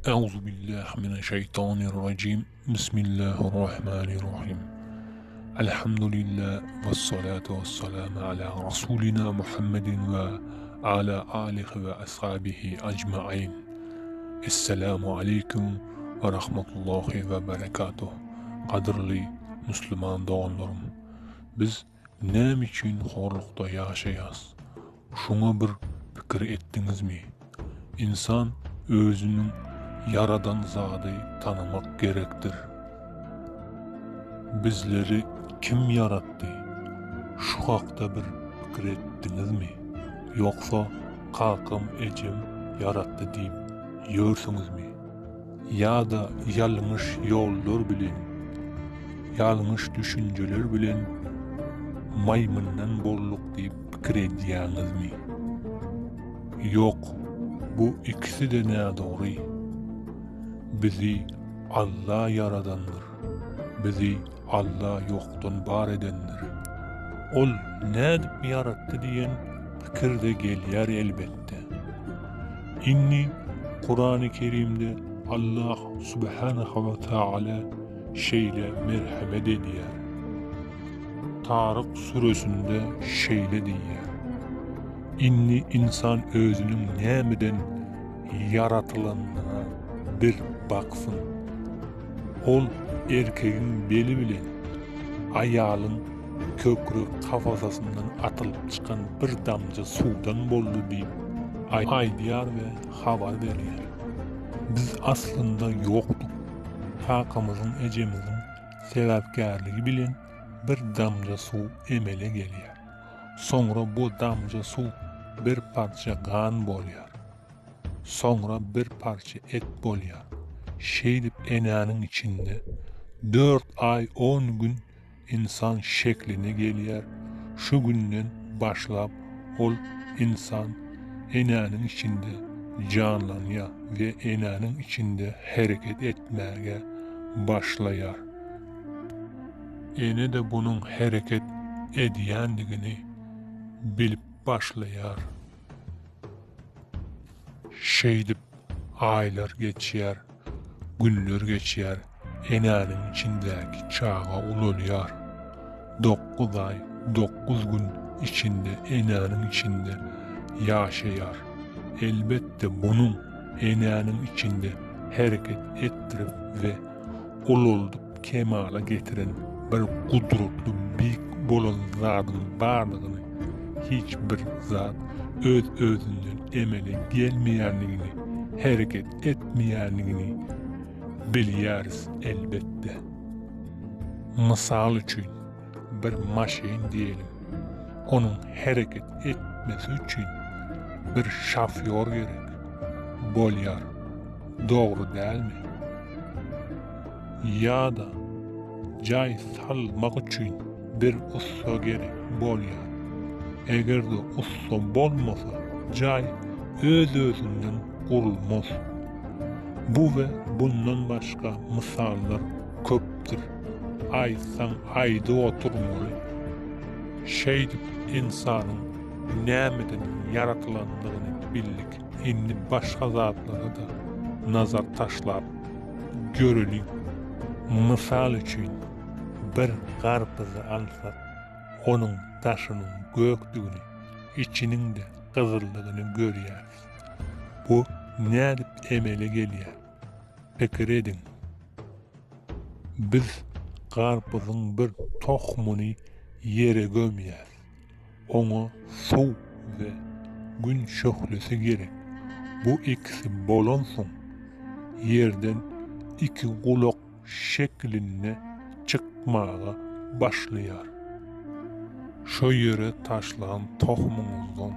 Euzu billahi mineşşeytanirracim. Bismillahirrahmanirrahim. Elhamdülillah ve salatu ve selamu ala Resulina Muhammedin ve ala alihi ve ashabihi ecmain. Esselamu aleyküm ve rahmetullahi ve berekatuh. Gadyrly Müslüman doganlarym, biz näme üçin horlukda ýaşaýas? Şuňa bir pikir etdiňizmi? Ynsan özüniň ýaradan zady tanamak gerekdir. Bizleri kim ýaratdy? Şu hakda bir pikir etdiňizmi? Ýogsa kakam ejem ýaratdy diýip ýörsüňizmi? Ýa-da ýalňyş ýollar bilen, ýalňyş düşünjeler bilen maýmyndan bolduk diýip pikir edýäňizmi? Ýok, bu ikisi-de nädogry. Bizi Alla ýaradandyr. Bizi Alla ýokdan bar edendir. Ol nädip ýaratdy diýen pikir-de gelýär elbetde. Indi Kurany Kerimde Allah subhanahu we taala şeýle merhemet edýär. Taryk süresinde şeýle diýýär. Indi ynsan özüniň nämeden ýaratylanyna bir baksyn. Ol erkegiň beli bilen aýalyň kökrek kafasasyndan atylyp çykan bir damja suwdan boldy diýip aýdýar we habar berýär. Biz aslynda ýokduk. Kakamyzyň ejemiziň sebäpkärligi bilen bir damja suw emele gelýär. Soňra bu damja suw bir parça gan bolýar. Soňra bir parça et bolýar. Şeýdip enäniň içinde dört aý on gün ynsan şekline gelýär. Şu günden başlap ol ynsan enäniň içinde janlanýar we enäniň içinde hereket etmäge başlaýar. Ene-de bunuň hereket edýändigini bilip başlaýar. Şeýdip, aýlar geçýär, günler geçýär, enäniň içindäki çaga ulalýar. 9 aý, 9 gün içinde enäniň içinde ýaşaýar. Elbetde, bunuň enäniň içinde hereket etdirip we ulaldyp kemala getiren bir gudratly beýik bolan zadyň bardygyny, hiç bir zat öz-özünden emele gelmeýändigini, hereket etmeýändigini bilýäris elbetde. Mysal üçin, bir maşyn diýelim, onuň hereket etmesi üçin bir şofýor gerek bolýar, dogry dälmi? Ýa-da jaý salmak üçin bir ussa gerek bolýar. Eger-de ussa bolmasa, jaý öz-özünden gurulmaz. Bu we bundan başga mysallar köpdür. Aýtsaň aýdyp oturmaly. Şeýdip ynsanyň nämeden ýaratylandygyny bildik. Indi başga zatlara-da nazar taşlap göreliň. Mysal üçin, bir garpyzy alsak, onuň daşynyň gökdügini, içiniň-de gyzyldygyny görýäris. Bu nädip emele gelýär? Pikir ediň. Biz garpyzyň bir tohumyny ýere gömýäris. Oňa suw we Gün şöhlesi gerek. Bu ikisi bolansoň, ýerden iki gulak şeklinde çykmaga başlaýar. Şo ýere taşlan tohumyňyzdan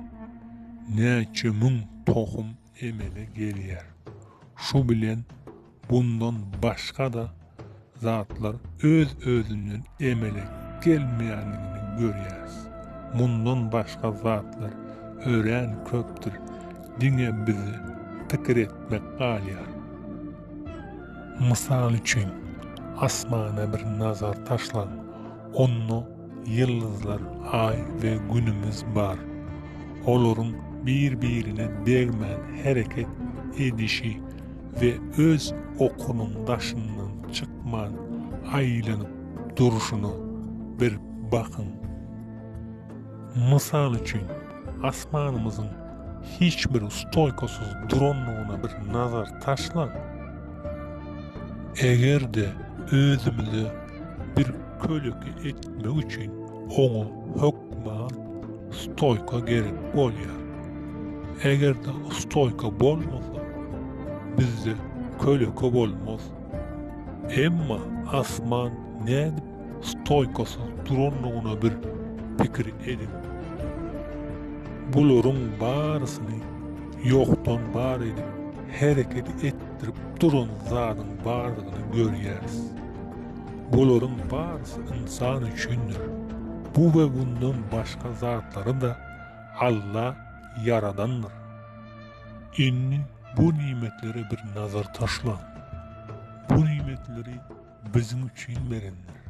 näçe müň tohum emele gelýär. Şu bilen bundan başga-da zatlar öz-özünden emele gelmeýändigini görýäris. Mundan başga zatlar örän köpdür, diňe bize pikir etmek galýar. Mysal üçin, asmana bir nazar taşlaň, onda ýyldyzlar, Aý we Günümiz bar. Olaryň bir-birine degmän hereket edişi. we öz okunyň daşyndan çykman aýlanyp durşuna bir bakyň. Mysal üçin, asmanymyzyň hiç bir stoýkasyz duranlygyna bir nazar taşlaň. Eger-de özümize bir kölege etmek üçin oňa hökman stoýka gerek bolýar. Eger-de stoýka bolmasa, bizde kölege bolmaz. Emma asman nädip stoýkasyz duranlygyna bir pikir ediň. Bularyň barysyny ýokdan bar edip, hereket etdirip duran zadyň bardygyny görýäris. Bularyň barysy ynsan üçindir. Bu we bundan başga zatlary-da Alla ýaradandyr. Indi bu nimetlere bir nazar taşlaň. Bu nimetleri biziň üçin berendir.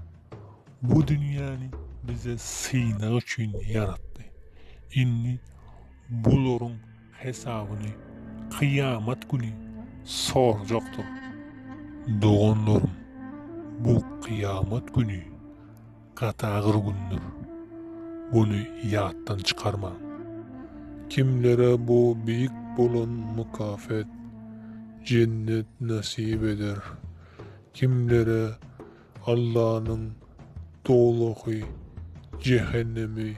Bu dünýäni bize synag üçin ýaratdy. Indi bularyň hesabyny kyýamat güni sorajakdyr. Doganlarym, bu kyýamat güni gaty agyr gündür. Buny ýatdan çykarmaň. Kimlere bu beýik bolan mukafet, jennet nesip eder. Kimlere Allanyň dowzahy, jähennemi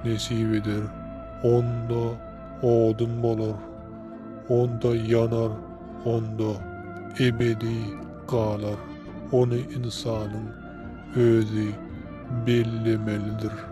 nesip eder, onda odun bolar, onda ýanar, onda ebedi galar, ony ynsanyň özi bellemelidir.